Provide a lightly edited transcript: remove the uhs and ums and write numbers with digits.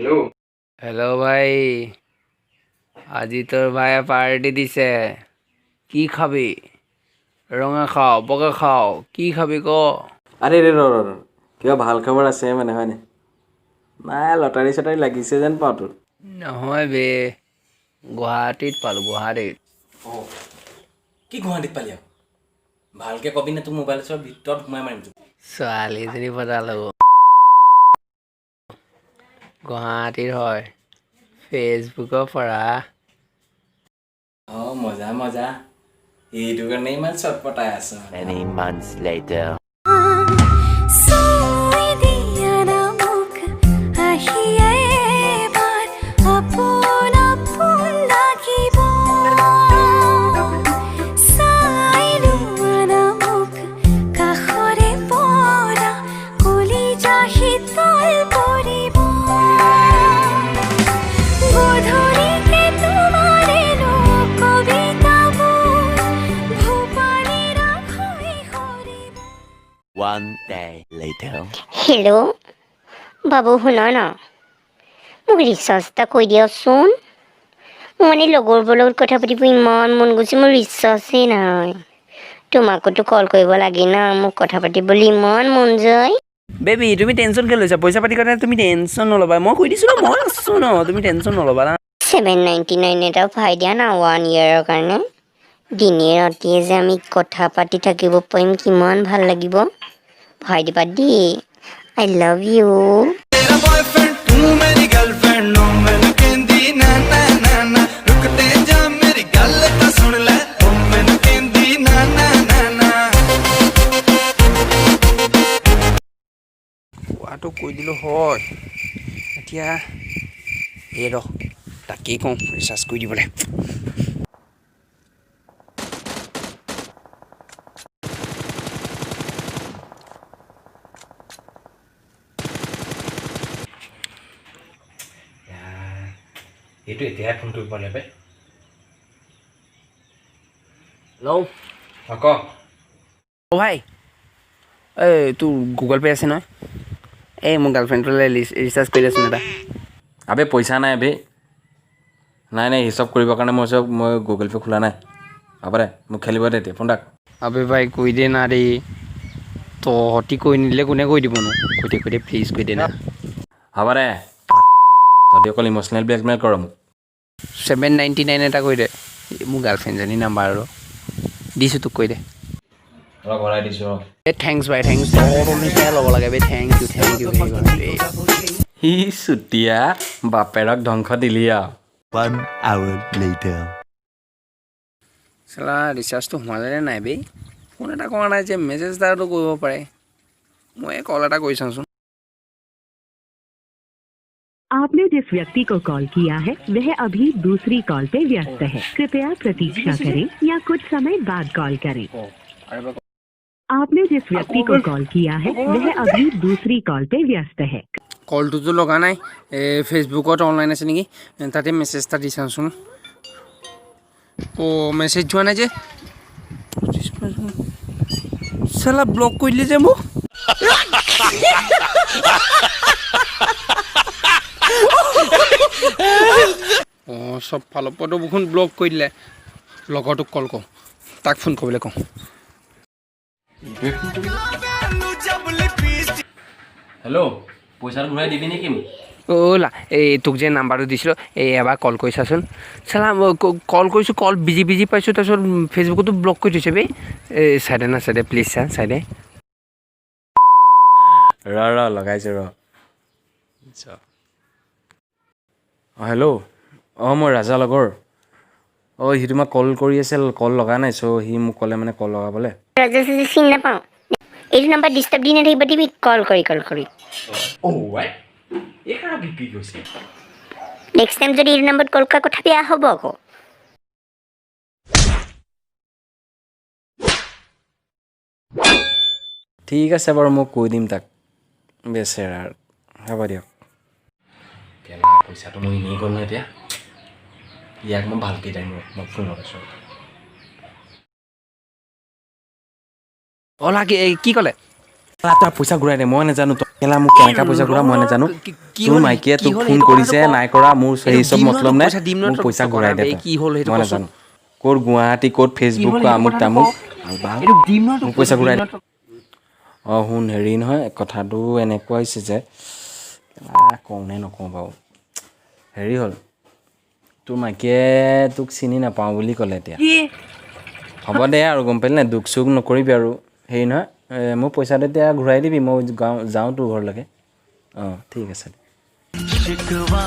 Hello'. Hello' ভাই, আজি তোৰ ভাইয়ে পাৰ্টি দিছে। কি খাবি? ৰঙা খাওঁ, বগা খাওঁ, কি খাবি ক? আৰে ৰে, ৰ ৰ ৰ, কিবা ভাল খবৰ আছে মানে, হয়নে নাই? লটাৰী চটাৰী লাগিছে যেন পাওঁ তোৰ। নহয় বে, গুৱাহাটীত পালোঁ, গুৱাহাটীত। অঁ, কি গুৱাহাটীত পালি আৰু? ভালকৈ কবি নে তোৰ মোবাইল চোৱাৰ ভিতৰত সোমাই মাৰিম তোক। ছোৱালী এজনী পটালোঁ, গুৱাহাটীৰ হয়, ফেচবুকৰ পৰা। অঁ, মজা মজা। এইটো কাৰণে ইমান চটপটাই আছ। Many months later. চুই দিয়া না মোক আহি এবাৰ, আপোন আপোন লাগিব। চাই লোৱা না মোক কাষৰে পৰা, কলিজা শীতল পৰিব। গধূলিকে তোমাৰেনো কবিতাবোৰ ভূপালী ৰাগ হৈ সৰিব। One day later. Hello বাবু, শুন না, মোক ৰিচাৰ্জ এটা কৰি দিয়কচোন। মোৰ মানে লগৰবোৰৰ লগত কথা পাতিব ইমান মন গৈছে, মোৰ ৰিচাৰ্জেই নাই। তোমাকোতো কল কৰিব লাগে না, মোক কথা পাতিবলৈ ইমান মন যায়। বেবী, তুমি টেনশ্যন কিয় লৈছা? পইচা পাতিৰ কাৰণে তুমি টেনশ্যন নল'বা। মই কৈ দিছোঁ ন, মই আছোঁ ন, তুমি টেনশ্যন নল'বা না। 799 এটাও ভৰাই দিয়া না, ওৱান ইয়েৰৰ কাৰণে। দিনে ৰাতিয়ে যে আমি কথা পাতি থাকিব পাৰিম, কিমান ভাল লাগিব। ভৰাই দিবা দেই। I love you. ਤੇਰਾ ਬੌਏਫ੍ਰੈਂਡ, ਤੂੰ ਮੇਰੀ ਗਰਲਫ੍ਰੈਂਡ ਨੂੰ ਮੈਨੂੰ ਕਹਿੰਦੀ ਨਾ ਨਾ ਨਾ ਨਾ, ਰੁਕ ਤੇ ਜਾ, ਮੇਰੀ ਗੱਲ ਤਾਂ ਸੁਣ ਲੈ। ਉਹ ਮੈਨੂੰ ਕਹਿੰਦੀ ਨਾ ਨਾ ਨਾ ਨਾ। কোৱাটো কৈ দিলোঁ হয়, এতিয়া এই ৰ, তাকেই কওঁ ৰিচাৰ্জ কৰি দিবলৈ। এইটো এতিয়াহে ফোন কৰিব পাৰিলে বে। হেল্ল'। অঁ, ক। অ' ভাই, এই তোৰ গুগল পে' আছে নহয়? এই মোৰ গাৰ্লফ্ৰেণ্ডটোলৈ ৰিচাৰ্জ কৰি দেচোন এটা। আবে, পইচা নাই বে। নাই নাই, হিচাপ কৰিবৰ কাৰণে মই চব মই গুগল পে' খোলা নাই। হ'ব দে, মোক খেলিব দে এতিয়া, ফোন ৰাখ। আবে ভাই, কৈ দে না ৰে। তহঁতি কৈ নিদিলে কোনে কৈ দিবনো? কৈ দে, কৈ দে, প্লিজ কৈ দে না। হ'ব দে, তহঁতি অকল ইম'চনেল ব্লেকমেইল কৰ মোক। 799 এটা কৰি দে। এই মোৰ গাৰ্লফ্ৰেণ্ডজনীৰ নাম্বাৰ আৰু দিছোঁ তোক, কৈ দে। ৰ, ভৰাই দিছোঁ ৰ। এই thanks ভাই, thanks. তহঁতৰ নিচিনাই ল'ব লাগে বে। Thank you, thank you very much বে। সি চুতীয়া বাপেৰক ধ্বংস দিলি আৰু। One hour later. চালা, ৰিচাৰ্জটো সোমালে নে নাই বে? ফোন এটা কৰা নাই যে, মেছেজ এটাতো কৰিব পাৰে। মই কল এটা কৰি চাওঁচোন। आपने जिस व्यक्ति को कॉल किया है, वह अभी दूसरी कॉल पे व्यस्त है। कृपया प्रतीक्षा करें या कुछ समय बाद कॉल करें। আৰু এবাৰ। आपने जिस व्यक्ति को कॉल किया है, वह अभी दूसरी कॉल पे व्यस्त है। কলটোতো লগা নাই। এই ফেচবুকত অনলাইন আছে নেকি, তাতে মেছেজ এটা দি চাওঁচোন। অ', মেছেজ যোৱা নাই যে। চালা, ব্লক কৰি দিলে যে মোক। অঁ, চব ফালৰ পৰাতো দেখোন ব্লক কৰি দিলে। লগৰটোক কল কৰোঁ, তাক ফোন কৰিবলৈ কওঁ। হেল্ল', পইচাটো ঘূৰাই দিবি নেকি মোক? অ' লা, এই তোক যে নাম্বাৰটো দিছিলোঁ, এই এবাৰ কল কৰি চাচোন। চালা, মই কল কৰিছোঁ, কল বিজি বিজি পাইছোঁ। তাৰপিছত ফেচবুকতো ব্লক কৰি থৈছে বে। এই চাই দে না, চাই দে, প্লিজ চা, চাই দে। ৰ ৰ, লগাইছোঁ ৰ। অঁ, হেল্ল'। অঁ, মই ৰাজা লগৰ। অঁ, সি তোমাক কল কৰি আছিল, কল লগা নাই। চ' সি মোক ক'লে মানে কল লগাবলৈ। ৰাজা চাজা চিনি নাপাওঁ। এইটো নাম্বাৰ ডিষ্টাৰ্ব দি নাথাকিব দিবি কল কৰি কল কৰি। অ' ৱাই, এই কি কি কৈছে? নেক্সট টাইম যদি এইটো নাম্বাৰত কল কৰা, কথা বেয়া হ'ব আকৌ। ঠিক আছে বাৰু, মই কৈ দিম তাক। বেচেৰা, হ'ব দিয়ক। কেলা, পইচাটো মই এনেই গ'ল ন এতিয়া। ইয়াক মই ভালকৈ দিম ৰ, মই ফোন লগাইছোঁ। অলা, কি কি ক'লে? তই পইচা ঘূৰাই দে, মই নাজানো তই। কেলা, মোক কেনেকা পইচা ঘূৰা মই নাজানো। কি তোৰ হ'ল? মাইকীয়ে কি তোক হ'ল ফোন সেইটো কৰিছে কথাটো ক। নাই কৰা, মোৰ এইটো সেই চব দিম নহয় মতলব তোক নাই। পইচা দিম নহয় মোক তোক পইচা টকা ঘূৰাই দে বে, তই। কি হ'ল সেইটো মই কচোন। নাজানো ক'ত গুৱাহাটী, ক'ত ফেচবুক, হ'ল সেইটো আমুক কথাটো তামুক ক। এইটো দিম নহয় তোক মোক পইচা দিম ঘূৰাই দে। নহয় তোক। অঁ শুন, হেৰি নহয়, কথাটো এনেকুৱা হৈছে যে কওঁ নে নকওঁ বাৰু, হেৰি হ'ল, তোৰ মাইকীয়ে তোক চিনি নাপাওঁ বুলি ক'লে। এতিয়া কি? হ'ব দে আৰু, গম পালি নাই? দুখ চুখ নকৰিবি আৰু। হেৰি নহয়, মোৰ পইচাটো এতিয়া ঘূৰাই দিবি, মই গাঁও যাওঁ তোৰ ঘৰলৈকে। অঁ, ঠিক আছে। ਸ਼ਿਕਵਾ।